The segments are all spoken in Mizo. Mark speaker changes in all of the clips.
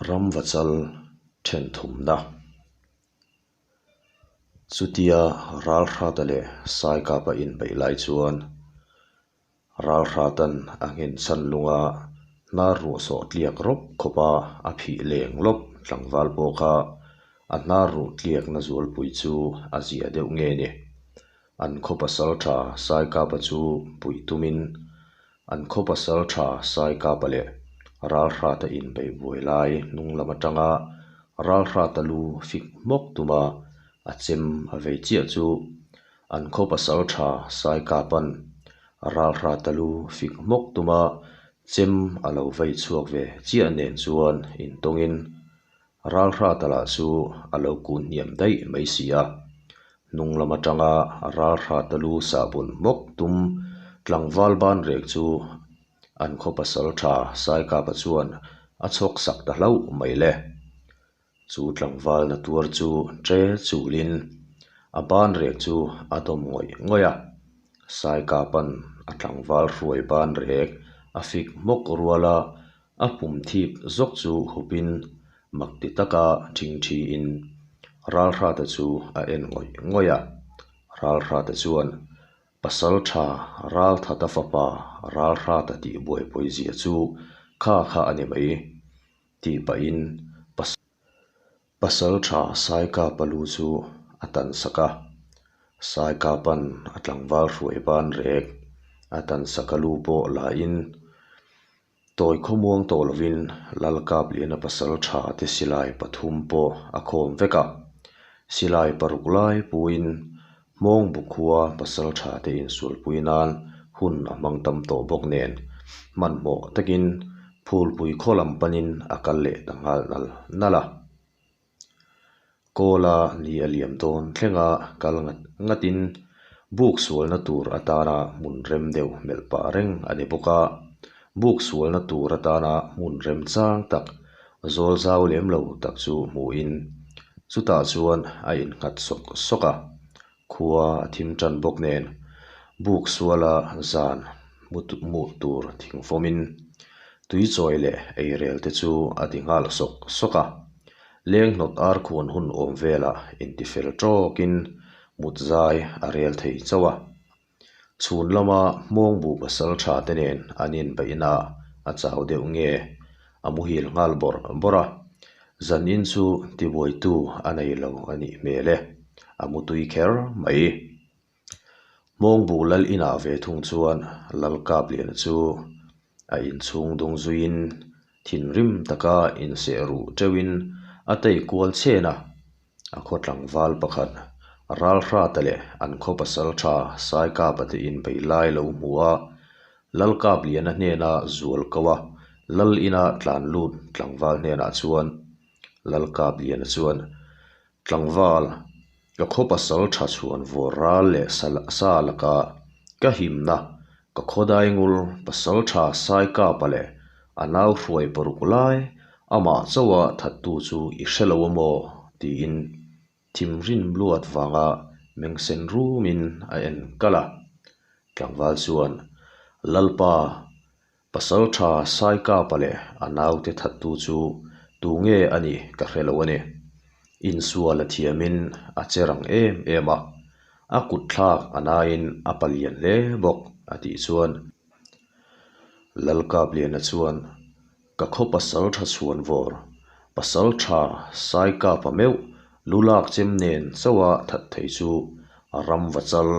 Speaker 1: Ramvachal thenthumna. Chutia Ralhrata leh Saikapa inbeih lai chuan Ralhratan a nghenchhan lunga hnar ruah sawh tliak rawp khawpa a phih leng lawp tlangval pawh kha a hnar ruh tliakna zualpui chu a zia deuh nge ni. An khaw pasal tha Saikapa chu puih tumin an khaw pasal tha Saikapa leh Ralhrata inbeih buai lai hnung lam atanga Ralhrata lu fik hmawk tuma a chem a vei chiah chu an khaw pasal tha Saikapa'n Ralhrata lu fik hmawk tuma chem a lo vei chhuak ve chiah nen chuan intawngin Ralhrata lah chu a lo kun hniam daih mai si a, hnung lam atanga Ralhrata lu sahbun hmawk tum tlangval ban rek chu an khaw pasal tha Saikapa chuan a chhawk sak ta hlauh mai le. Chu tlangval na tuar chu ṭe chulin a ban rek chu a dawm ngawih ngawih a, Saikapa'n a tlangval hruai ban rek a fik hmawk rual a, A pum thip zawk chu hupin mak ti taka thingthiin Ralhrata chu a en ngawih ngawih a. Ralhrata chuan, Pasal tha Ralthata fapa Ralhrata tih buaipui zia chu kha kha a ni mai, tih pahin Pasal tha Saikapa lu chu a tan sak a. Saikapa'n a tlangval hruai ban rek a tan sak a lu pawh lain Tawi khawmuang tawh lovin Lalkapliana pasal tha te silai pathum pawh a khawm vek a. Silai paruk lai puiin Hmawngbu khua pasal tha te insualpui nan hun a hmang tam tawh bawk nen hmanhmawh takin Phulpui khaw lam panin a kal leh ta nghal nal nal a. Kawla ni a liam dawn thlenga kal ngat ngatin buk sualna tur atana hmun rem deuh melh pah reng a ni bawk a, buk sualna tur atana hmun rem chang tak zawl zau lem lo tak chu hmuhin chutah chuan a innghat sawk sawk a, khua a thim tan bawk nen buk suala zan hmuh tur thingfawmin tui chawi leh eirel te chu a ti nghal sawk sawk a, leng hnawt ar khuan hun awm velah intifel tawkin mut zai a rel thei chauh a. Chhun lama hmawngbu pasal tha te nen an inbeihna a chau deuh nge a muhil nghal bawrh bawrh a, zanin chu tibuaitu a nei lo a nih hmel e, a mutui kher mai. Hmawngbu lal inah ve thung chuan Lalkapliana chu a inchhung dung zuiin thinrim taka inseh ruh teuhin a tei kual chhen a. A khaw tlangval pakhat Ralhrata leh an khaw pasal tha Saikapa te inbei lai lo hmu a, Lalkapliana hnena zual ko a, Lal ina tlan lut tlangval hnenah chuan Lalkapliana chuan, Tlangval, ka khaw pasal tha chhuan vawr ral leh sa laka ka himna ka khaw daingul pasal tha Saikapa leh a nau hruai paruk lai amah chauha thattu chu i hre lo a maw? tiin thimrin luat vanga mengsen rumin a en kalh a. Tlangval chuan, Lalpa, pasal tha Saikapa leh a naute thattu chu tu nge a nih ka hre lo a ni. Insual a thiamin a che rang em em a, a kutthlak a naiin a palian hle bawk, a tih chuan Lalkapliana chuan, Ka khaw pasal tha chhuan vawr, pasal tha Saikapa meuh lu lak chem nen chauha that thei chu ram va chal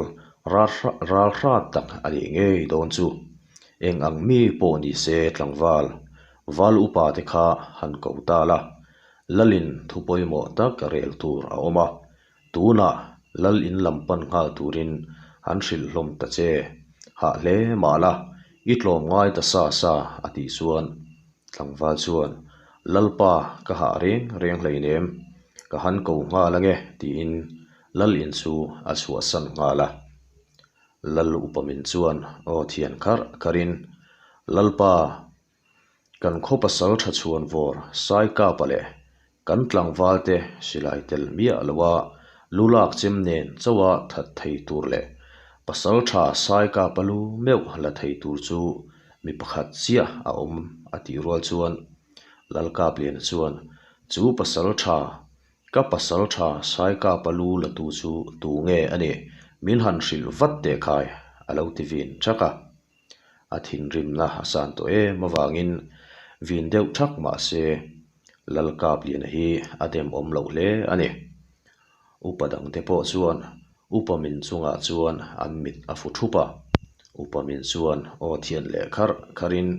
Speaker 1: ral hrat tak a nih ngei dawn chu. Eng ang mi pawh ni se tlangval, val upa te kha han ko ta la, Lalin thu pawimawh tak rel tur a awm a, Tunah lal in lam pan nghal turin an hrilh hlawm ta che, hah hle mah la, i tlawm ngai ta sa sa a tih chuan tlangval chuan Lalpa ka hah reng reng hleinem, ka han ko nghal ange tiin lal in chu a chhuahsan nghal a. Lal upa min chuan aw thian kharh kharhin Lalpa Kan khaw pasal tha chhuan vawr Saikapa leh kan tlangval te silai tel miah lo a, lu lak chem nen chauha that thei tur leh pasal tha Saikapa lu meuh la thei tur chu mi pakhat chiah a awm a tih rual chuan. Lalkapliana chuan, Chu pasalṭha, ka pasalṭha Saikapa lu la tu chu tu nge a nih min han hrilh vat teh khai, a lo ti vin ṭhak a. A thinrimna a san tawh em avangin vin deuh ṭhak mah se Lalkapliana hi a demawm loh hle a ni. Upa dangte pawh chuan Upa min chungah chuan an mit a fu thup a, Upa min chuan aw thian leh kharh kharhin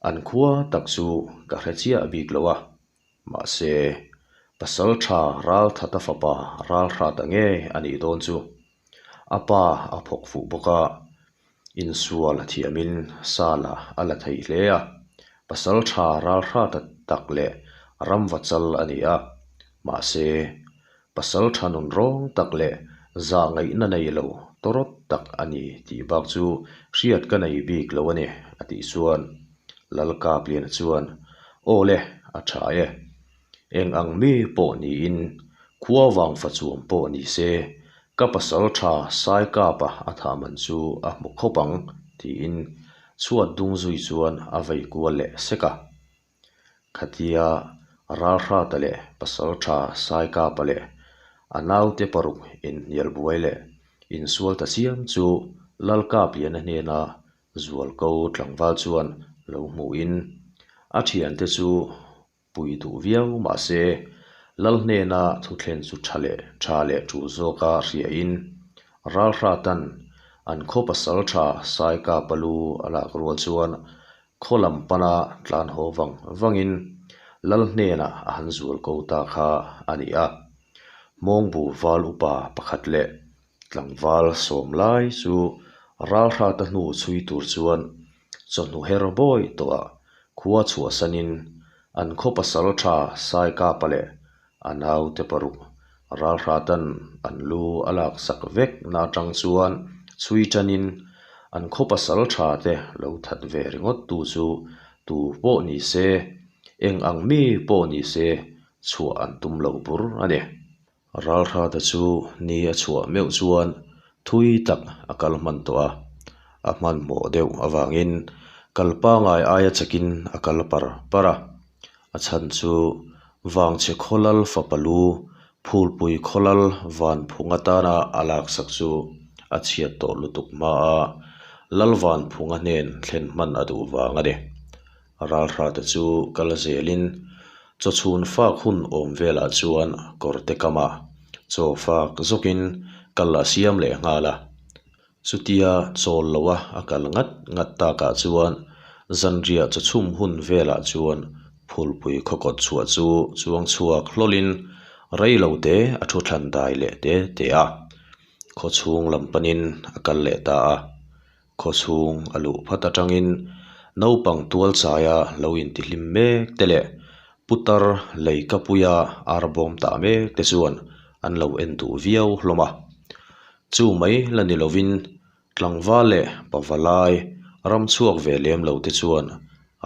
Speaker 1: an khua tak chu ka hre chiah bik lo a, mahse pasal tha Ralthata fapa Ralhrata ngei a nih dawn chu. A pa a phawk fuh bawk a, insual a thiamin sala a la thei hle a, pasal tha Ralhrata tak leh ramva chal a ni a, mahse Pasal tha nun rawng tak leh zah ngaihna nei lo tawrawt tak a ni tih bak chu hriat ka nei bik lo a ni, a tih chuan Lalkapliana chuan, Aw le, a tha e. Eng ang mi pawh niin khua vang fa chuam pawh ni se, ka pasal tha Saikapa a thah man chu a hmu khawp ang, tiin chhuat dung zui chuan a vei kual leh sek a. Khatia Ralhrata leh Pasaltha Saikapa leh a naute paruk inhnial buai leh insual ta chiam chu Lalkapliana hnena Zualko tlangval chuan lo hmuhin a thiante chu pui duh viau mahse Lal hnena thuthlen chu tha leh tha leh tul zawka hriain Ralhratan an khaw Pasaltha Saikapa lu a lak rual chuan Khaw lam pana tlan haw vang vangin Lal hnenah a han zual ko ta kha a ni a. Hmawngbu val upa pakhat leh tlangval sawm lai chu ralhrata hnu chhui tur chuan chawhnu her bawi tawhah khua chhuahsanin an khaw pasal tha Saikapa leh A naute paruk ralhratan an lu a lak sak vek na atang chuan chhui tanin an khaw pasal tha te lo that ve ringawt tu chu tu pawh ni se, eng ang mi pawh ni se chhuah an tum lo bur a ni. Ralhrata chu ni a chhuah meuh chuan thui tak a kal hman tawh a, a hmanhmawh deuh avangin kal pangai aia chakin a kal par par a. A chhan chu Vangchhe Khawlal fapa lu Phulpui Khawlal Vanphung atana a laksak chu a chhiat tawh lutuk hma a, Lal Vanphunga hnen thlen hman a duh vang a ni. Ralhrate chu kal zelin chawchhun fak hun awm velah chuan kawrte kamah chaw fak zawkin kal a siam leh nghal a. Chutia chawl loa a kal ngat ngat takah chuan zanriah chawchhum hun velah chuan Phulpui khawkawt chhuah chu chuang chhuak hlawlin rei lo te a thu thlan dai leh te te a, khawchhung lam panin a kal leh ta a. Khawchhung a luh phat atangin naupang tual chaia lo intihlim mek te leh putar leikapuia arbawm tah mek te chuan an lo en duh viau hlawm a. Chu mai la ni lovin tlangval leh pavalai ram chhuak ve lem lo te chuan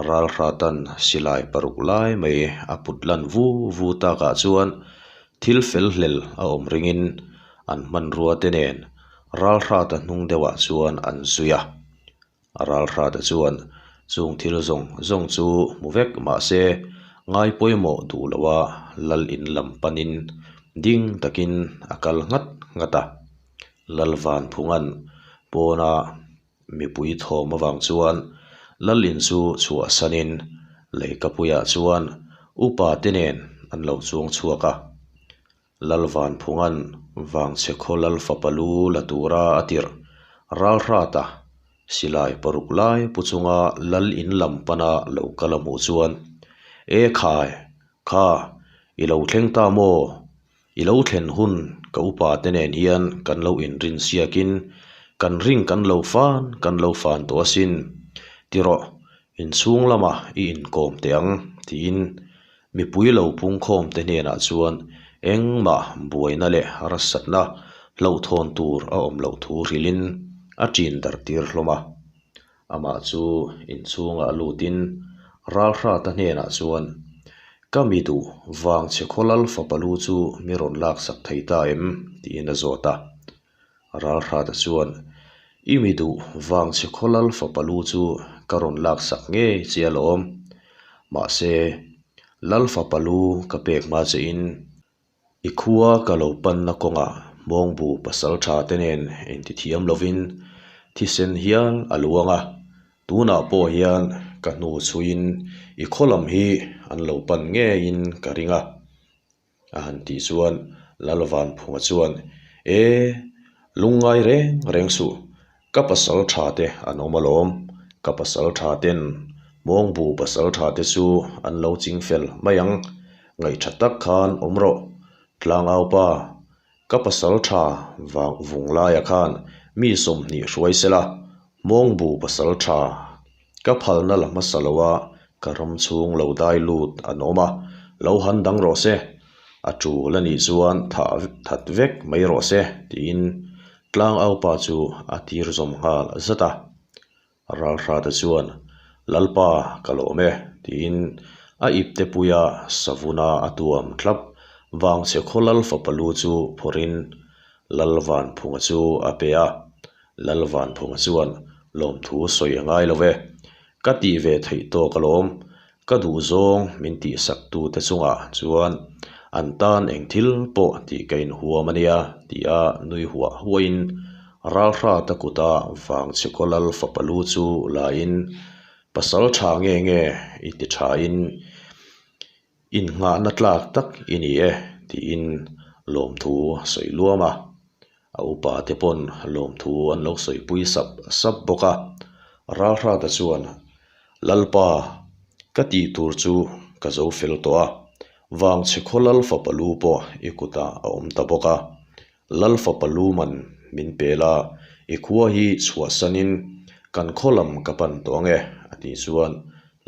Speaker 1: ralhratan silai paruk lai mai a put lan vu vu takah chuan thil fel hlel a awm ringin an hmanrua te nen ralhrata hnung deuhah chuan an zui a. Ralhrata chuan chung thil zawng zawng chu hmu vek mah se ngai pawimawh duh loa lal in lam panin ding takin a kal nghat nghat a. Lal Vanphunga'n pawna mipui thawm avang chuan lal in chu chhuahsanin leikapuiah chuan upa te nen an lo chuang chhuak a. Lal Vanphunga'n Vangchhe khaw Lal fapa lu la tura a tirh Ralhrata silai paruk lai pu chunga Lal in lam pana lo kal a hmuh chuan, E khai, kha, i lo thleng ta maw? I lo thlen hun ka upa te nen hian kan lo inrin siakin kan ring kan lo fan kan lo fan tawh asin. Ti rawh, inchhung lamah i inkawm teh ang, tiin Mipui lo pungkhawm te hnenah chuan engmah buaina leh harsatna hlauhthawn tur a awm loh thu hrilhin a ṭin darh tir hlawm a. Amah chu inchhungah lutin Ralhrata hnenah chuan, Ka mi duh Vangchhe Khawlal fapa lu chu mi rawn laksak thei ta em? tiin a zawt a. Ralhrata chuan, I mi duh Vangchhe Khawlal fapa lu chu ka rawn laksak ngei che alawm. Mahse, Lal fapa lu ka pek hma che in i khua ka lo panna kawngah Hmawngbu pasaltha te nen intithiam lovin thisen hial a luang a, tunah pawh hian ka hnu chhuiin i khaw lam hi an lo pan ngeiin ka ring a. A han tih chuan Lalvanphunga chuan, E, lungngai reng reng suh, ka pasal tha te an awm alawm, ka pasal tha ten Hmawngbu pasal tha te chu an lo ching fel mai ang, ngaih tha tak khan awm rawh, Tlangaupa, ka pasal tha vang vung laia khan mi 20 hruai sela, Hmawngbu pasal tha ka phalna la hmasa lo a, ka ram chhung lo dai lut an awm a, lo han dang rawh se, a tul a nih chuan thah that vek mai rawh se tiin Tlangaupa chu a tir zawm nghal zat a. Ralhrata chuan, Lalpa, ka lawm e, tiin a ipte puia savuna a tuam thlap vangchhe khaw lal fapa lu chu phawrhin Lalvanphunga chu a pe a. Lalvanphunga chuan, Lawmthu sawi a ngai lo e, ka tih ve theih tawk alawm, ka duhzawng min tihsak tute chungah chuan an tan eng thil pawh tih ka inhuam a nia, tia nui huah huahin Ralhrata kuta Vangchhe khaw lal fapa lu chu lain, Pasal tha nge nge i ti thain innghahna tlak tak i ni e, tiin lawmthu a sawi luam a. A upa te pawn lawmthu an lo sawipui sap sap bawk a. Ralhrata chuan, Lalpa, ka tih tur chu ka zo fel tawh a, Vangchhe khaw lal fapa lu pawh i kutah a awm ta bawk a. Lal fapa lu man min pel a, i khua hi chhuahsanin kan khaw lam ka pan tawh ang e, a tih chuan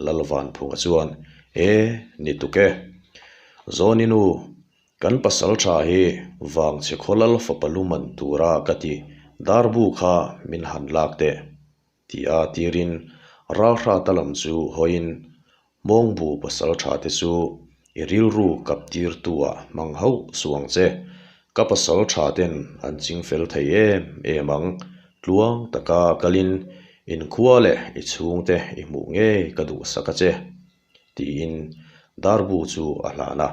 Speaker 1: Lal Vanphunga chuan, E, ni tuk e. Zawninu, kan pasal tha hi Vangchhe khaw lal fapa lu man tura ka ti, darbu kha min han lak teh. Tia tirin Ralhrata lam chu hawiin Hmawngbu pasal tha te chu i rilru kap tirtu ah hmang hauh suh ang che. Ka pasal tha ten an ching fel thei em em ang. Tluang taka kalin inkhua leh i chhungte i hmuh ngei ka duhsak a che, tiin darbu chu a hlan a.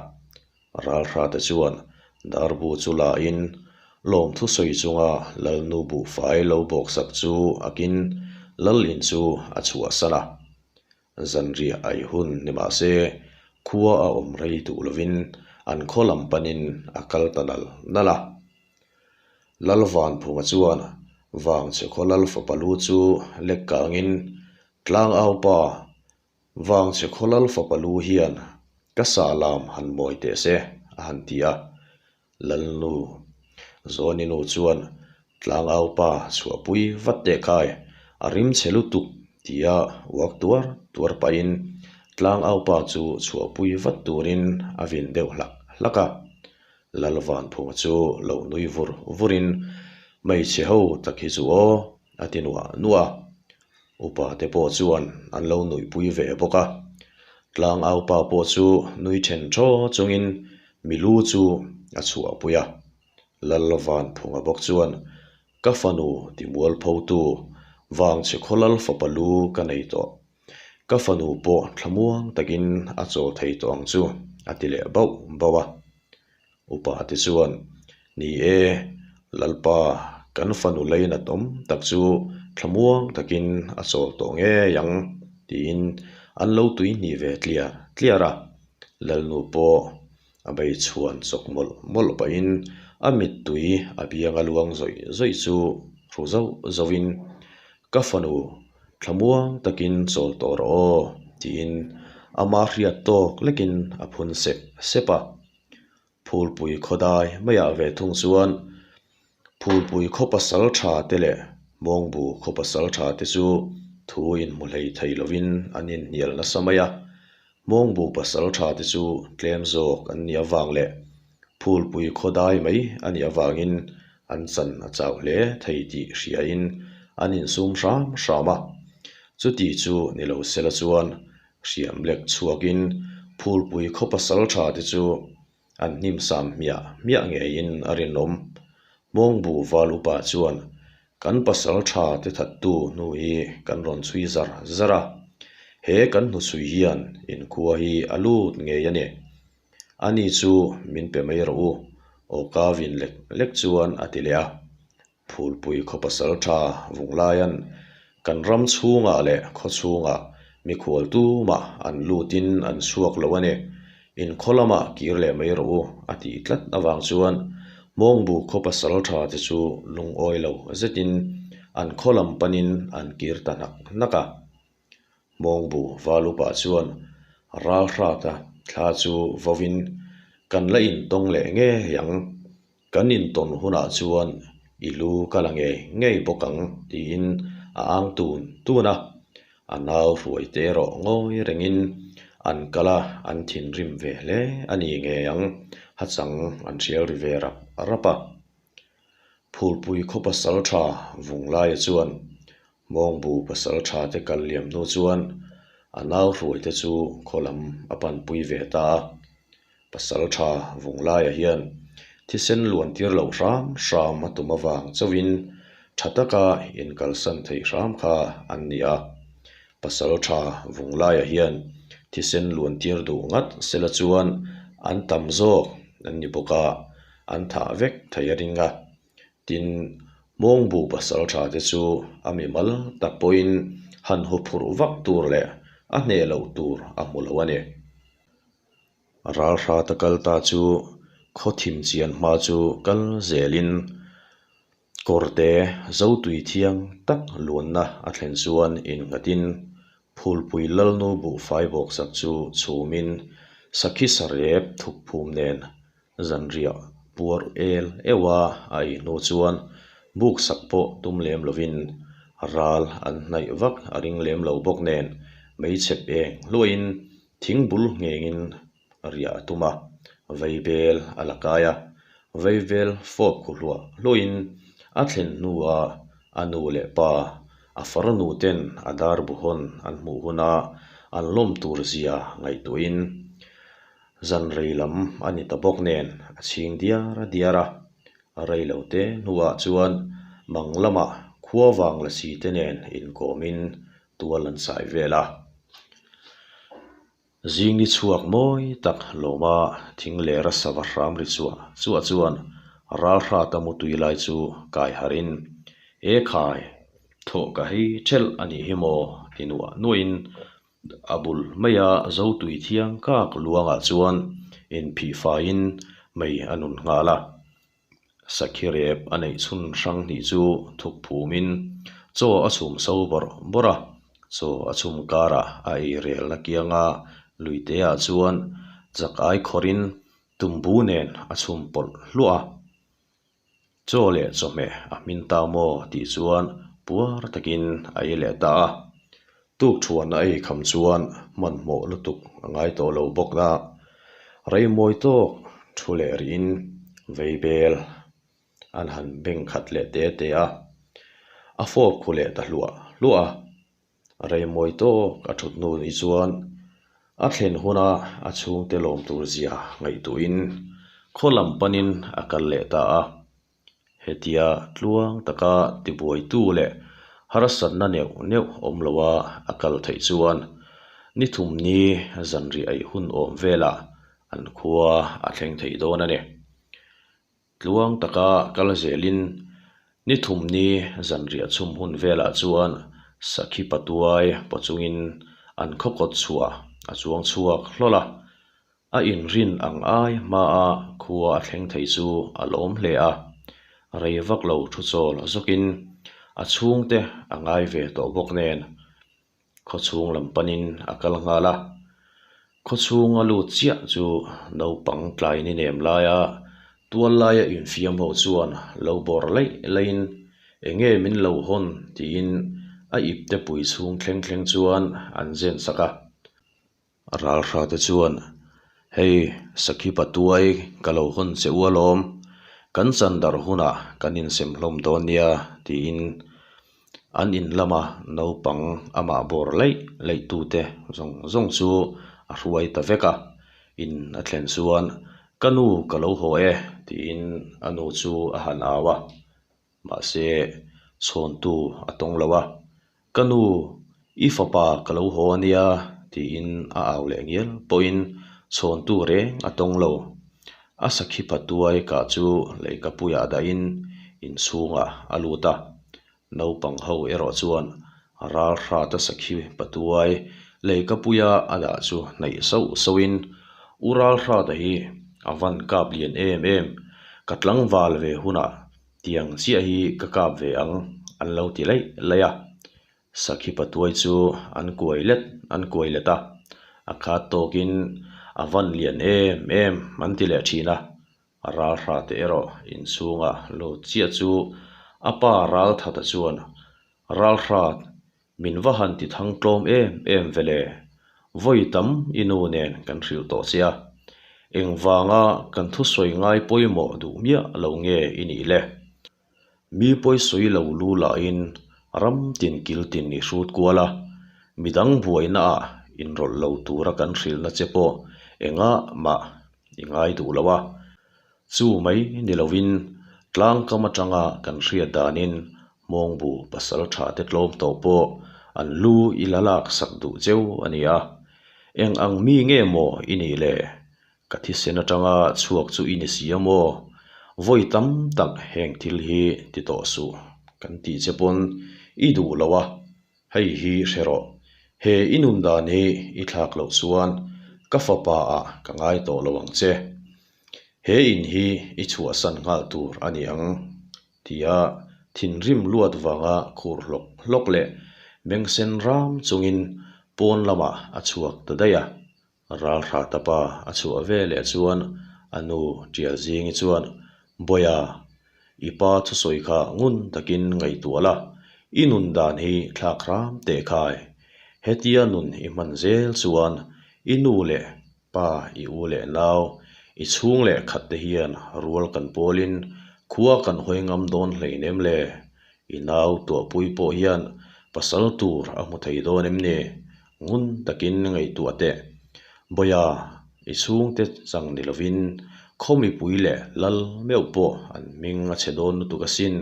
Speaker 1: Ralhrate chuan darbu chu lain lawmthu sawi chunga Lalnu buhfai lo bawksak chu akin Lal in chu a chhuahsan a. Zanriah ai hun ni mah se khua a awm rei duh lovin an khaw lam panin a kal ta nal nal a. Lalvanphunga chuan Vangchhe khaw Lal fapa lu chu lek kangin Tlangaupa Vangchhe khaw Lal fapa lu hian ka sah lam han mawi teh se a han ti a. Lalnu Zawninu chuan Tlangaupa chhuahpui vat teh khai, a rim chhe lutuk tia uak tuar tuar pahin Tlangaupa chu chhuahpui vat turin a vin deuh hlak hlak a. Lalvanphunga chu lo nui vur vurin Hmeichhe ho tak hi chu aw a ti nuah nuah a. Upa te pawh chuan an lo nuihpui ve bawk a. Tlangaupa pawh chu nui then thaw chungin milu chu a chhuahpui a. Lalvanphunga bawk chuan, Ka fanu ti mualphotu, Vangchhe khaw lal fapa lu ka nei tawh. Ka fanu pawh thlamuang takin a chawl thei tawh ang chu, a ti leh bauh bauh a. Upa te chuan, Ni e, Lalpa, kan fanu leinat awm tak chu thlamuang takin a chawl tawh ngei ang, tiin an lo tuihnih ve tliar tliar a. Lalnu pawh a beichhuan chawk mawlh mawlh pahin a mittui a bianga luang zawih zawih chu hru zauh zauhin, Ka fanu, thlamuang takin chawl tawh rawh aw, tiin ama hriat tawk lekin a phun sep sep a. Phulpui khaw dai maiah ve thung chuan Phulpui khaw pasal tha te leh Hmawngbu khaw pasal tha te chu thu inhmu hlei thei lovin an inhnial nasa mai a. Hmawngbu pasal tha te chu tlem zawk an nih avang leh Phulpui khaw dai mai a nih avangin an chan a chau hle thei tih hriain an insum hram hram a. Chuti chu ni lo sela chuan hriam lek chhuakin Phulpui khaw pasal tha te chu an hnim sam hmiah hmiah ngeiin a rinawm. Hmawngbu val upa chuan kan pasal tha te thattu hnu hi kan rawn chhui zar zar a. He kan hnuchhui hian in khua hi a lut ngei a ni. Ani chu min pe mai rawh u, awka vin lek lek chuan a ti leh a. Phulpui khaw pasal tha Vunglaia'n kan ram chhungah leh khaw chhungah mikhual tumah an lutin an chhuak lo a ni. In khaw lamah kir leh mai rawh u a tih tlat avang chuan Hmawngbu khaw pasal tha te chu lungawi lo zetin an khaw lam panin an kir ta hnak hnak a. Hmawngbu val upa chuan ral hrata thla chu vawin kan la intawng leh ngei ang. Kan intawn hunah chuan i lu ka la ngei ngei bawk ang tiin a ang tun tun a. A nau hruai te erawh ngawi rengin an kal a, an thinrim ve hle a ni ngei ang, hachang an hrial ri ve rap rap a. Phulpui khaw pasal tha Vunglaia chuan Hmawngbu pasal tha te kal liam hnu chuan a nau hruai te chu khaw lam a panpui ve ta a. Pasal tha Vunglaia hian thisen luan tir loh hram hram a tum avang chauhin tha taka inkalsan theih hram kha an ni a. Pasal tha Vunglaia hian thisen luan tir duh ngat sela chuan an tam zawk an ni bawk a, an thah vek thei a ring a. Tin, Hmawngbu pasal tha te chu a mimal tak pawhin han huphurh vak tur leh a hneh loh tur a hmu lo a ni. Ralhrata kal ta chu khaw thim chian hma chu kal zelin kawrte zotui thiang tak luanna a thlen chuan innghatin Phulpui Lalnu buhfai bawksak chu chhumin sakhi sarep thukphum nen zanriah puar el euha a ei hnu chuan buksak pawh tum lem lovin ral an hnaih vak a ring lem lo bawk nen meichep eng hluahin thing bul nghengin riah a tum a, vaibel a la kai a, vaibel fawp khu hluah hluahin a thlen hnuah a nu leh pa a farnu ten a dar bu hawn an hmuh huna an lawm tur zia ngaihtuahin zan rei lam a ni ta bawk nen a chhing diar a diar a, rei lo te hnuah chuan mang lamah khua vang la si te nen inkawmin tual an sai vel a. Zing ni chhuak mawi tak lawma thing lera sava hram ri chuah chuah chuan ralhrata mutui lai chu kai harhin, E khai, thawh ka hei thelh a nih hi maw? ti nuah nuahin a bul maia zotui thiang kak luangah chuan inphih faiin mei a nun nghal a. Sakhi rep a neih chhun hrang hnih chu thuk phumin chaw a chhum so bawrh bawrh a, chaw a chhum karah a ei relna kianga luiteah chuan chak ai khawrin tumbu nen a chhum pawlh hluah a. Chaw leh chawhmeh a hmin ta maw tih chuan puar takin a ei leh ta a. Tuk thuan a ei kham chuan hmanhmawh lutuk a ngai tawh lo bawk a, rei mawi tawk thu leh rihin veibel an han beng khat leh te te a, a fawp khu leh ta hluah hluah a. Rei mawi tawk a thut hnu ni chuan a thlen huna a chhungte lawm tur zia ngaihtuahin khaw lam panin a kal leh ta a. Hetia tluang taka tibuaitu leh harsatna neuh neuh awm loa a kal theih chuan ni thum ni zanriah ei hun awm velah an khua a thleng thei dawn a ni. Tluang taka kal zelin ni thum ni zanriah chhum hun velah chuan sakhi patuai paw chungin an khaw kawt chhuah a chuang chhuak hlawl a. A inrin ang ai hmaa khua a thleng thei chu a lawm hle a, rei vak lo thu chawl zawkin a chhungte a ngai ve tawh bawk nen khaw chhung lam panin a kal nghal a. Khaw chhung a lut chiah chu naupang tlai ni nem laia tual laia infiam ho chuan lo bawr laih laihin eng nge min lo hawn tiin a ipte pui chhung thleng thleng chuan an zen sak a. Ralhrate chuan, Hei, Sakhi Patuai ka lo hawn che u alawm, kan chan darh hunah kan insem hlawm dawn nia, tiin an in lama naupang amah bawr laih laihtute zawng zawng chu a hruai ta vek a. In a thlen chuan, Ka nu ka lo haw e, tiin a nu chu a han au a. Mahse, chhawntu a tawng lo a, Ka nu, I fapa ka lo haw a nia, tiin a au leh ngial pawhin chhawntu reng a tawng lo. A sakhi patuai kah chu leikapuiah dahin inchhungah a lut a. Naupang ho erawh chuan Ralhrata sakhi patuai leikapuia a dah chu hnaih sauh sauhin, U Ralhrata hi a van kap lian em em, ka tlangval ve hunah tiang chiah hi ka kap ve ang an lo ti laih laih a. Sakhi patuai chu an kuai let an kuai let a, a khat tawkin a van lian em em an ti leh thin a. Ralhrate erawh inchhunga lut chiah chu a pa Ralthata chuan, Ralhrat, min va han ti thang tlawm em em ve le, vawi tam i nu nen kan hrilh tawh che a, engvanga kan thusawi ngai pawimawh duh miah lo nge i nih le? Mi pawisawi lo lu lahin ram tin kil tin i hrut kual a, midang buainaah inrawlh lo tura kan hrilhna che pawh engah mah i ngai duh lo a. Chu mai ni lovin tlangkam atanga kan hriat danin Hmawngbu pasal tha te tlawm tawh pawh an lu i la lak sak duh cheu a ni a. Eng ang mi nge maw i nih le? Ka thisen atanga chhuak chu i ni si a maw? Vawi tam tak heng thil hi ti tawh suh kan tih che pawn i duh lo a, hei hi hre rawh. He i nun dan hi i thlak loh chuan ka fapa ah ka ngai tawh lo ang che. He in hi i chhuahsan nghal tur a ni ang tia thinrim luat vanga khur hlawk hlawk leh mengsen ram chungin pawn lamah a chhuak ta daih a. Ralhrata pa a chhuah ve leh chuan a nu Tialzingi chuan, Bawia, i pa thusawi kha ngun takin ngaihtuah la, i nun dan hi thlak hram teh khai. Hetia nun i hman zel chuan i nu leh pa, i u leh nau, i chhung leh khat te hian rual kan pawlin khua kan hawi ngam dawn hleinem le. I nau tuahpui pawh hian pasal tur a hmu thei dawn em ni? Ngun takin ngaihtuah teh. Bawia, i chhungte chang ni lovin khaw mipui leh lal meuh pawh an hming a chhe dawn lutuk asin,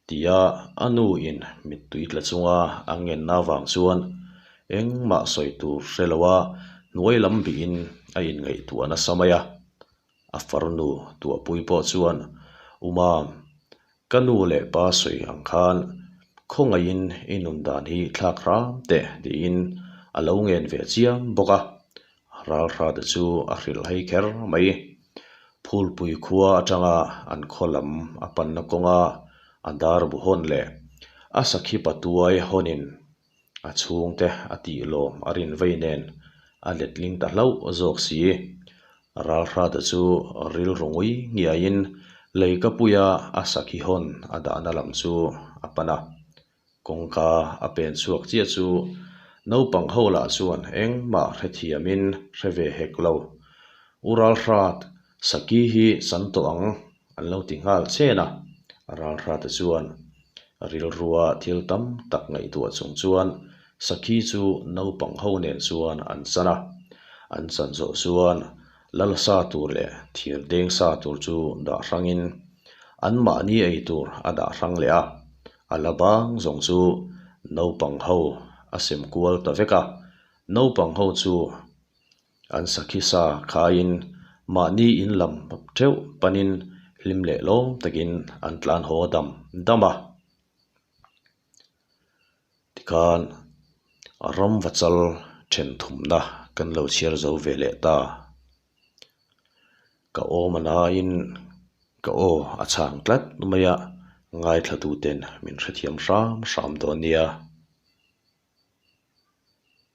Speaker 1: tia a nu in mittui tla chunga a ngenna avang chuan engmah sawi tur hre loa hnuai lam bihin a inngaihtuah nasa mai a. A farnu tuahpui pawh chuan, U Mam, Ka nu leh pa sawi ang khan khawngaihin i nun dan hi thlak hram teh tiin a lo ngen ve chiam bawk a, Ralhrate chu a hrilh hei kher mai. Phulpui khua atanga an khaw lam a panna kawnga a dar bu hawn leh a sakhi patuai hawnin A chhungte a tih lawm a rin vei nen a letling ta hlauh zawk si. Ralhrata chu rilru ngui ngiaiin leikapuia a sakhi hawn a dahna lam chu a pan a. Kawngka a pen chhuak chiah chu naupang ho lah chuan engmah hrethiamin hre ve hek lo. U Ralhrat, sakhi hi san tawh ang an lo ti nghal chen a, Ralhrata chuan rilrua thil tam tak ngaihtuah chung chuan Sakhi chu naupang ho nen chuan an chan a, an chan zawh chuan lalsa tur leh thir deng sa tur chu dah hrangin anmahni ei tur a dah hrang leh a, a la bang zawng chu naupang ho a sem kual ta vek a, naupang ho chu An sakhi sa khaiin mahni in lam theuh panin hlim leh lawm takin an tlan haw dam dam a. Tikhan ram vachal then thumna kan lo chhiar zo ve leh ta. Ka awm a naiin ka aw a chhang tlat mai a, ngaithlatuten min hrethiam hram hram dawn nia.